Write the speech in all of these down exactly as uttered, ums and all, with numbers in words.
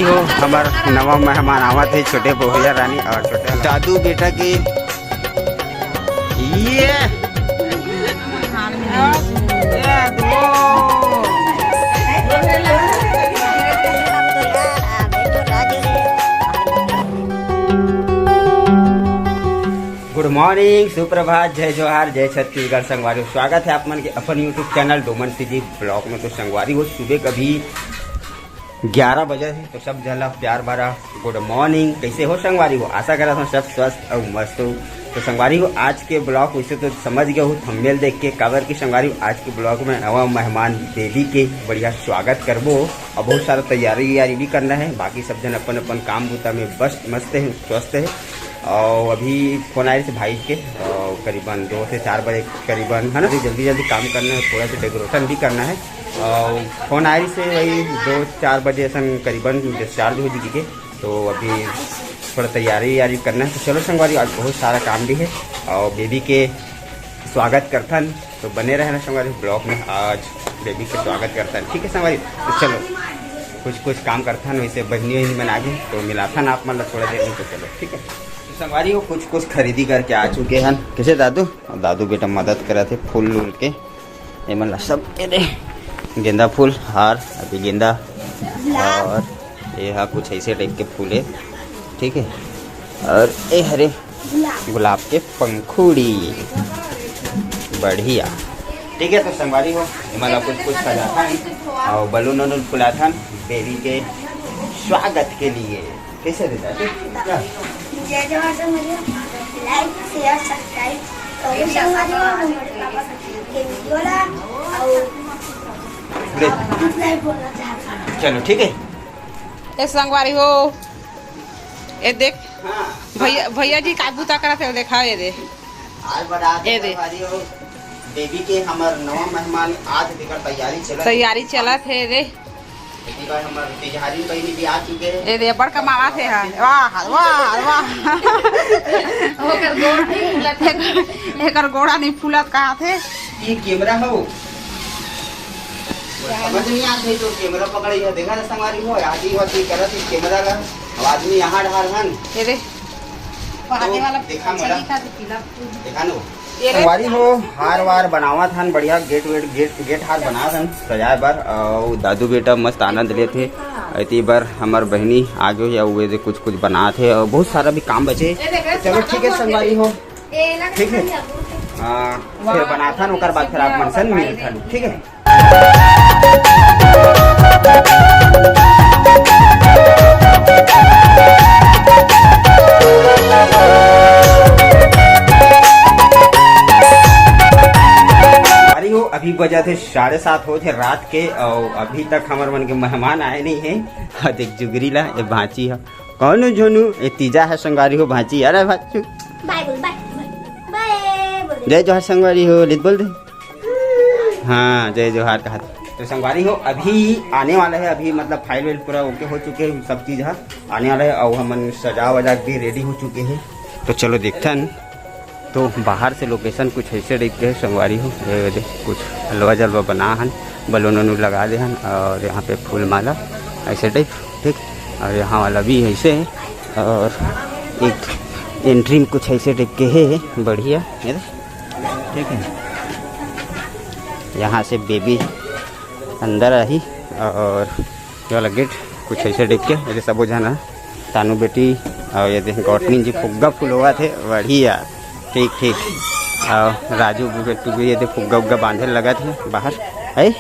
हो, हमर नवा मेहमान आवत हे, छोटे बहुरिया रानी और छोटे दादू बेटा के। ये गुड मॉर्निंग, सुप्रभात, जय जोहार, जय छत्तीसगढ़। संगवारी हो, स्वागत है आप मन के अपन YouTube channel Doman CG blog में। तो संगवारी हो, सुबह कभी ग्यारह बजे है, तो सब जन ला प्यार भरा गुड मॉर्निंग। कैसे हो संगवारी हो? आशा करत हूँ सब स्वस्थ और मस्त हो। तो संगवारी हो, आज के ब्लॉग वैसे तो समझ गए हो थंबनेल देख के, काबर की संगवारी हो, आज के ब्लॉग में नवा मेहमान बेबी के बढ़िया स्वागत करबो और बहुत सारा तैयारी वैयारी भी करना है। बाकी सब जन अपन अपन काम बूता में बस मस्त है, स्वस्थ है। और अभी फोन आए से भाई के, और करीबन दो से चार बजे करीबन, है ना, जल्दी जल्दी काम करना है, थोड़ा सा डेकोरेशन भी करना है। और फोन आए से वही दो चार बजे ऐसा करीबन डिस्चार्ज हो जी के। तो अभी थोड़ा तैयारी वैयारी करना है। तो चलो संगवारी, आज बहुत सारा काम भी है और बेबी के स्वागत करथन। तो बने रहना संगवारी ब्लॉग में, आज बेबी के स्वागत करथन, ठीक है संगवारी? तो चलो कुछ कुछ काम करथन, वैसे बहनी वहनी मन आगे तो मिलाथन आप मन ला थोड़ा देर में। तो चलो ठीक है। तो संगवारी हो, कुछ कुछ खरीदी करके आ चुके हन। कैसे दादू? दादू बेटा मदद करत हे फूल उल के। ये मन ला सब, ये दे गेंदा फूल हार, अभी गेंदा, और ये हा कुछ ऐसे टाइप के फूल है, ठीक है। और ये हरे गुलाब के पंखुड़ी, बढ़िया। ठीक है, तो संगवारी हो, ये मन ला कुछ कुछ सजाथन और बलून उलून फुलाथन बेबी के स्वागत के लिए। कैसे दे दादू? जय जोहार संगवारी हो, लाइक, शेयर, सब्सक्राइब करो संगवारी हो, हमारे पापा के वीडियो ला और ले। गुड नाइट बोलना चाहता हूँ। चलो ठीक है। ए संगवारी हो, ए देख, हाँ। भैया, भैया जी का बूता करत हे, देखा ये दे। आज बड़ा ये दे। संगवारी हो, बेबी के हमर नवा मेहमान आज देकर तैयारी चलत हे। तैयारी चलत हे रे। इसी बार हमर तिजहारी बहिनी भी आ चुके हैं। ये दे, बड़ कमावा थे, हाँ। वाह, वाह, वाह। ओकर गोड़ नहीं फूलत। एकर गोड़ा नहीं फूलत कहा थे। ये कैमरा हो। समझ नहीं आते तो कैमरा पकड़े, ये देखा था संगवारी हो, आती होती करत इस कैमरा ला। अब आदमी यहाँ ढार हन। ये दे। तो आगे वाला देखा अच्छा मोला। दिखा दे, पीला। देखा नो। ये रे। संगवारी हो, हार वार बनावत हन, बढ़िया गेट वेट, गेट, गेट हार बनावत हन सजाए बर। अउ दादू बेटा मस्त आनंद लेत हे। एती बर हमर बहिनी आगे हे, अउ ये दे कुछ कुछ बनात हे, अउ बहुत सारा भी काम बचे। ये देख रे, चलो ठीक है संगवारी हो, ये लगा ठीक है। खाली अब। हाँ, फिर वाह, बनाथन, ओकर बाद फिर आप मन सन मिलथन, ठीक है। अरे हो, अभी बजा थे साढ़े सात हो थे रात के, और अभी तक हमर मन के मेहमान आए नहीं है। और देख जुगरी ला, ये भांची है, कौन झोनू, ये तीजा है संगवारी हो भांची। अरे भांचू, बाय बोल, बाय, बाय, बाय बोल। जय जोहार संगवारी हो, लित बोल दे। हाँ, जय जोहार कहा था। तो संगवारी हो, अभी आने वाला है, अभी मतलब फाइल वाइल पूरा ओके हो चुके हैं, सब चीज़ है, आने वाला है। और हमन सजा वजा के भी रेडी हो चुके हैं। तो चलो देखथन। तो बाहर से लोकेशन कुछ ऐसे टाइप के है संगवारी हो, ये दे कुछ हलवा जलवा बना हन, बलून वलून लगा दे हन, और यहाँ पे फूल माला ऐसे टाइप, ठीक। और यहाँ वाला भी ऐसे है, और एक एंट्री में कुछ ऐसे टाइप के है, बढ़िया, ये दे। ठीक है, यहाँ से बेबी अंदर आही और ये वाला गेट कुछ ऐसे टाइप के, ये सबो झन ह, तानू बेटी और ये देख गौटनी जी फुग्गा फुलवा थे, बढ़िया, ठीक ठीक। और राजू बेटू भी ये दे फुग्गा उग्गा बांधे लगत हे बाहर, है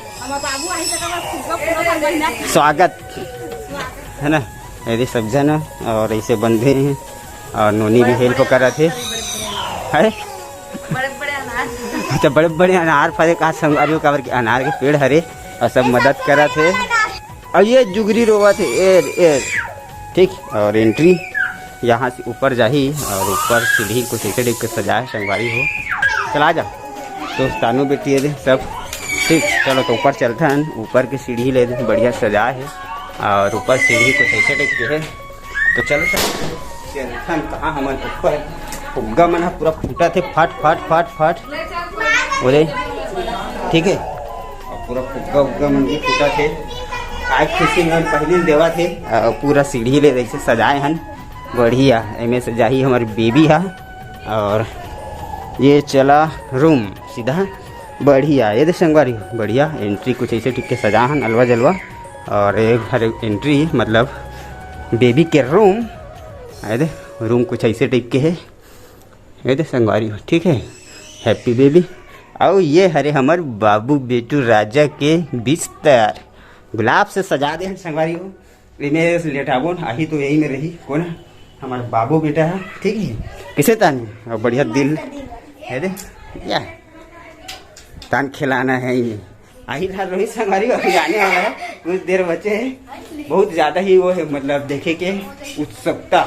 स्वागत है ना, ये दे सब झन ह और ऐसे बंधे हैं। और नोनी भी हेल्प करत हे। है? बड़े बड़े अनार। अच्छा, बड़े बड़े अनार फरे का संगवारी हो, काबर के अनार के पेड़ हरे और सब मदद करत हे। और ये जुगरी रोवत हे, एर, एर। ठीक, और एंट्री यहाँ से ऊपर जाही और ऊपर सीढ़ी कुछ ऐसे टाइप के सजाए संगवारी हो। चला जा। तो तानू बेटी ये दे सब। ठीक, चलो तो ऊपर चलथन, ऊपर के सीढ़ी ले दे, बढ़िया सजाए हे और ऊपर सीढ़ी कुछ ऐसे टाइप के है। तो चलो चल, चलथन कहाँ हमन ऊपर। फुग्गा मन ह पूरा फूटत हे, फट फट फट फट। बोले ठीक है, और पूरा फुग्गा उग्गा मन भी फूटत हे। आज खुशी में पहली देवत हे। अ, पूरा सीढ़ी ले जैसे सजाए हन, बढ़िया। एमे से जाही हमर बेबी हा। और ये चला रूम सीधा, बढ़िया। ये दे संगवारी, बढ़िया एंट्री कुछ ऐसे ठीक के सजा हन, अलवा जलवा। और एक हर एंट्री मतलब बेबी के रूम, ये दे रूम कुछ ऐसे टाइप के है। ये दे संगवारी हो, ठीक है, हैप्पी बेबी। अउ ये हरे हमर बाबू बेटू राजा के बिस्तर, गुलाब से सजा दे हन संगवारी हो। एमे लेटाबो न, आही तो यही में रही। कोन? हमर बाबू बेटा है, ठीक है। किसे तान? और बढ़िया दिल है दे, या तान खिलाना है इन्हें। आही था रोहित संगवारी हो, अभी आने वाला है, कुछ देर बचे है। बहुत ज़्यादा ही वो है, मतलब देखे के उत्सुकता।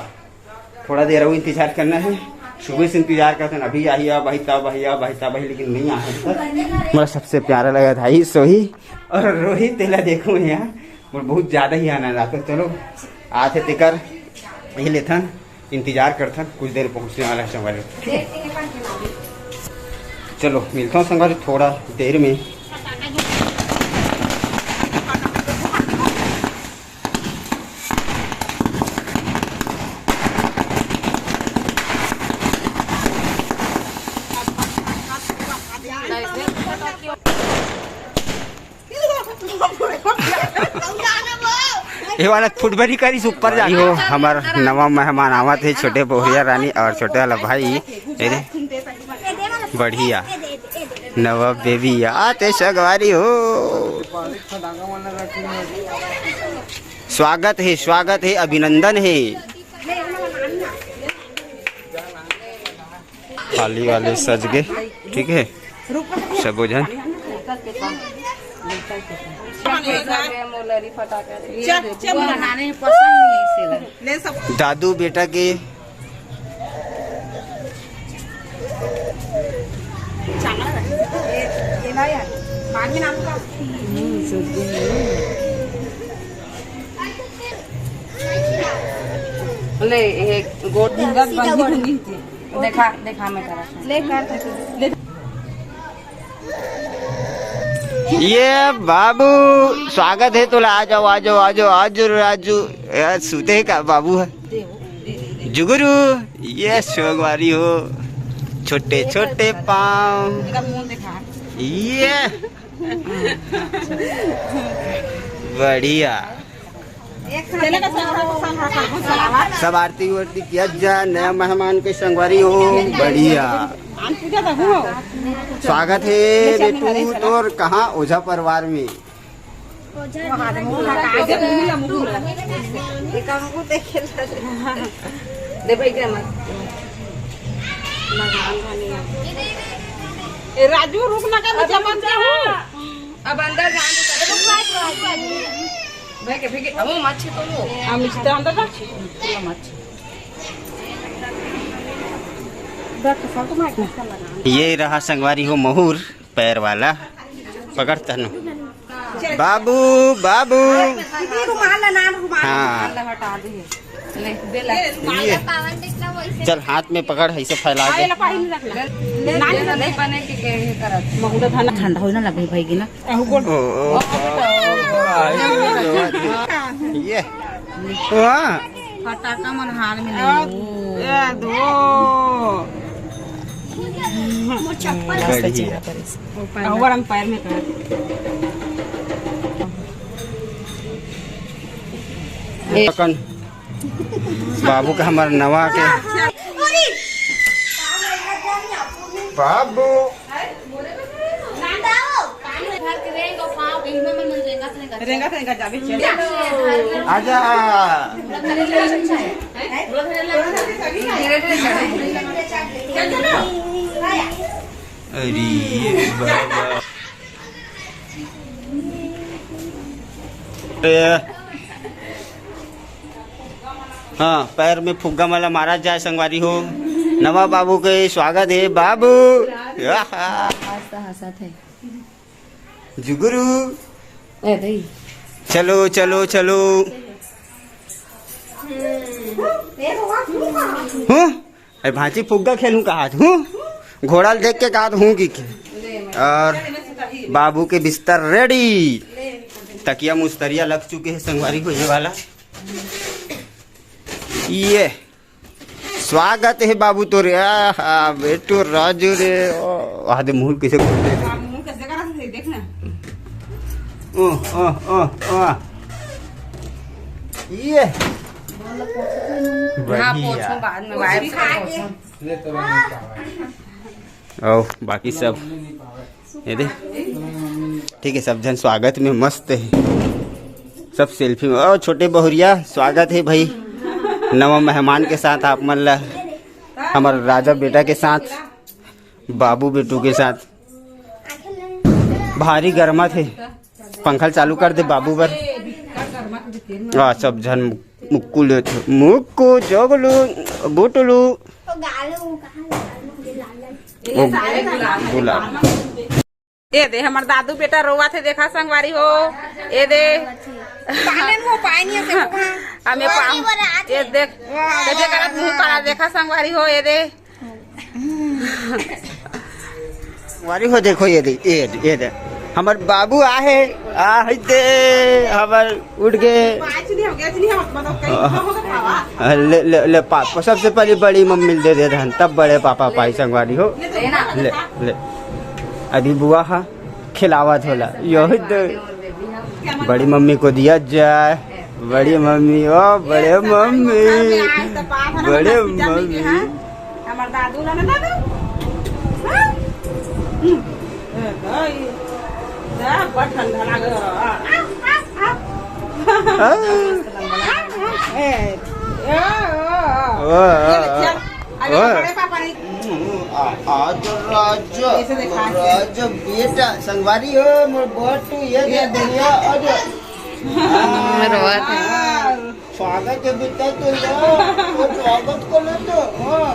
थोड़ा देर और इंतजार करना है। सुबह से इंतजार करते हैं, अभी आही, अब आही, तब आही, अब आही, तब आही, लेकिन नहीं आया है। मोला सबसे प्यारा लगा था ई सोही और रोहित, तेला देखो यहाँ, मोर बहुत ज़्यादा ही आनंद आता। चलो, आथे तेकर ये लेथन, इंतजार करथन, कुछ देर पहुँचने वाला है संगवारी। चलो मिलता हूँ संगवारी थोड़ा देर में। ये वाला फुटबरी करी से ऊपर जा। यो हमार नवा मेहमान आवत है, छोटे बहुरिया रानी और छोटे वाला भाई। ये दे, बढ़िया नवा बेबी आते संगवारी हो। स्वागत है, स्वागत है, अभिनंदन है। थाली वाले सज गए, ठीक है, सबो झन। दादू बेटा के ले, ये गोट देखा, देखा मैं करा। ले कर दे। ये बाबू, स्वागत है तोला, आ जाओ, आ जाओ, आ जाओ, आ जाओ, आ जाओ। यार, सूते का बाबू है जुगुरू। ये संगवारी हो, छोटे छोटे पाँव। ये बढ़िया। सब आरती वारती किया जा, नया मेहमान के संगवारी हो, बढ़िया। स्वागत है बेटू तोर कहाँ ओझा परिवार में। दे भाई, क्या मत। ए, राजू, रुक ना कर, नीचे मत जा। अब अंदर जान दे। भाई के फेंके, अब वो मत छे तो वो। हम इस तरह अंदर जा। पूरा मत छे। ये रहा संगवारी हो महुर पैर वाला, पकड़ तनु। बाबू, बाबू। दीदी, रुमाल ला, नान रुमाल। हाँ। ले, दे ला। ये। चल, हाथ में पकड़, ऐसे फैला दे। ले, ले, ले, ले, बने के, के, ये करत। ठंडा हो ना लगे भाई की ना। ओ, ओ, ओ, ये। वाह। फटाका मन हाल में नहीं। ए, दो। बढ़िया। ऊपर हम पैर में कर। पकन। बाबू का हमार नवा के। बाबू। रेंगा, रेंगा जाबे चल। आजा। अरे बाबा। हाँ, पैर में फुग्गा माला मारा जाए संगवारी हो। नवा बाबू के स्वागत है बाबू। आहा। आज तो हंसत है। जुगुरू। ए दई। चलो, चलो, चलो। हूँ? अरे भांची फुग्गा खेलूं कहा हूँ? घोड़ा ल देख के कहा हूँ कि के? और बाबू के बिस्तर रेडी। तकिया मुस्तरिया लग चुके हे संगवारी हो, ये वाला। ये स्वागत हे बाबू तोरे। आहा, बेटू राजू रे। ओ, आहा, दे मुंह कैसे खोलते हैं। हाँ, मुंह कैसे करा थे, देख ना। ओ, ओ, ओ, ओ। ये। हाँ, बढ़िया। पोछो बाद में, वाइप से पोछो। ले तो नहीं पावे। और बाकी सब ये दे, ठीक है, सब झन स्वागत में मस्त है, सब सेल्फी में। ओ छोटे बहुरिया, स्वागत है भाई, नवा मेहमान के साथ आप मन ला, हमर राजा बेटा के साथ, बाबू बेटू के साथ। भारी गरमा थे, पंखा चालू कर दे बाबू बर। आ, सब झन मुक्कू लेथे, मुक्कू, जोगलू, गुटलू। वो गुलाब। ये दे, हमर दादू बेटा रोवत हे, देखा संगवारी हो। ये दे। पालन हो पाए नहीं से मुखा। हमें पाम। ये देख, कैसे करत मुंह करा, देखा संगवारी हो, ये दे। वारी हो, देखो ये दे, ये दे, ये दे। हमर बाबू आहे, आहे दे, हमर उठ गे। पाँच नहीं हो गया, इतनी हम मतलब कहीं हो गया खावा। ले, ले, ले, पापा, सबसे पहले बड़ी मम्मी ल दे दे धन, तब बड़े पापा पाई संगवारी हो। ले, ले। अभी बुआ हा खिलावत होला, यही दे। बड़ी मम्मी को दिया जाए, बड़ी मम्मी, ओ बड़े मम्मी, बड़े मम्मी। हमर दादू ला ना दादू। हाँ? हम्म। ए, भाई। जा, बड़ ठंडा लागे। आ, आ, आ। हाँ। ए, ए, ओ, ओ, ओ। ओ, ये ओ, देखिए, अरे ओ। बड़े पापा नहीं। हम्म, आ, आज राजा, ऐसे देखा। राजा बेटा, संगवारी हो, मोर बटू, ये ये देख, देखा। ये, अरे। रोवत हे। हाँ। स्वागत है बेटा, तो लो, वो स्वागत को लो तो, हाँ।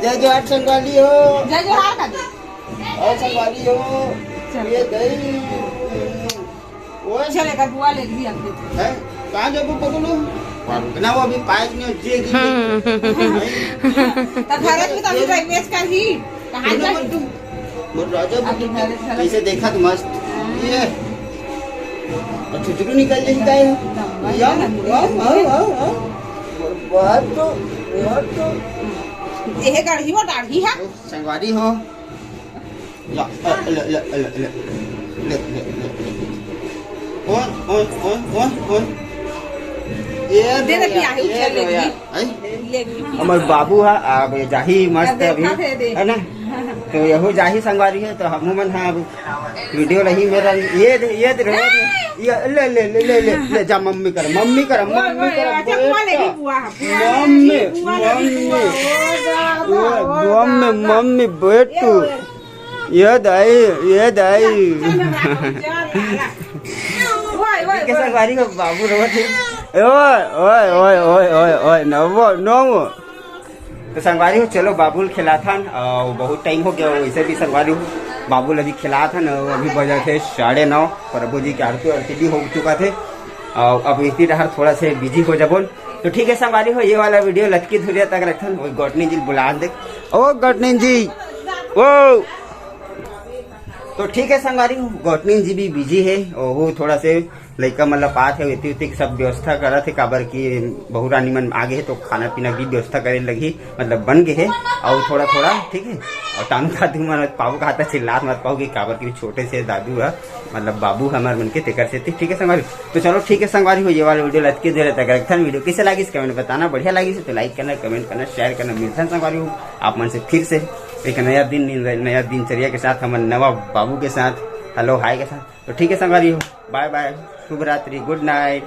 जय जोहार संगवारी हो। जय जोहार कर दे। और संगवारी हो, चल। ये दही, वो चल, एक बुआ ले ली हमने। हैं? कहाँ जाबो पकड़ो? ना, वो अभी पाइप में जे गिर हम्म। तब भारत में तो अभी ये ड्राइव वेस्ट कर ही। कहाँ सुनो जाए? मत तुम, मोर राजा अभी बेटी, घर चला। कैसे देखा तो मस्त। हाँ। ये। और छुटरू निकल जाही का है? लंबा या, है ना, आओ, आओ, आओ, आओ। बात तो, बात तो। ये है गाढ़ी, वो दाढ़ी है। संगवारी हो। या, अ, ले, ले, ले, ले। ले, ले, ले, ले। Own, own, own, own, own. ये दे दे, लो पिया, यार, उछल ये लो लेगी। यार। आई? लेगी। हमर बाबू हा, अब जाही मस्त अब देखा अभी, थे दे। है ना? तो यहू जाही संगवारी है, तो हमू मन हा अब वीडियो लही मेरा, ये दे, ये दे, ये दे, ये ले, ले, जा मम्मी कर, मम्मी कर, ओए, मम्मी ओए, कर, अच्छा, बुआ लेगी, बेटा। बुआ, बुआ मम्मी, लेगी, बुआ लेगी, मम्मी। बुआ, ओ, जा, ओ, बुआ, ओ, मम्मी, जा, जा। मम्मी, बेटू। ये, ओए। ये दाई, ये दाई। चल, चल, चल, चल, चल। ओए, ओए, ठीक है, ओए। संगवारी हो, बाबू रोवत हे। ओए, ओए, ओए, नवो, नवो। तो संगवारी हो, चलो बाबू ल खिलाथन, अउ बहुत टाइम हो गया, वैसे भी संगवारी हो, बाबू ल अभी खिलाथन, अउ अभी बजत हे साढ़े नौ, प्रभु जी के आरती वारती भी हो चुका थे, अउ अब इसी डहर थोड़ा से बिजी हो जाबोन। तो ठीक है संगवारी हो, ये वाला वीडियो लतकी धुरिया तक रखथन, वो गौटनी जी ल बुला दे। ओ गौटनी जी, ओ। तो ठीक है संगवारी हो, गौटनी जी भी बिजी है, ओहू थोड़ा से लइका मन ल पात हे, एती ओती सब व्यवस्था करत हे, काबर कि बहू रानी मन आगे हे, तो खाना पीना भी व्यवस्था करे लगही, मतलब बन गे हे, अउ थोड़ा थोड़ा, ठीक है। अउ तानू दादू मन पाहू कहा त चिल्लात मत पाहू कि काबर कि छोटे से दादू ह, मतलब बाबू हमर मन के, तेकर सेती, ठीक है संगवारी। तो चलो ठीक है संगवारी हो, ये वाला वीडियो लतके दे रहता, अगर अच्छा वीडियो कैसे लागिस कमेंट बताना, बढ़िया लागिस तो लाइक करना, कमेंट करना, शेयर करना। मिलथन संगवारी हो आप मन से फिर से एक नया दिन, नया दिनचर्या के साथ, हमर नवा बाबू के साथ, हेलो हाय के साथ। तो ठीक है संगवारी हो, बाय बाय, शुभ रात्रि, गुड नाइट।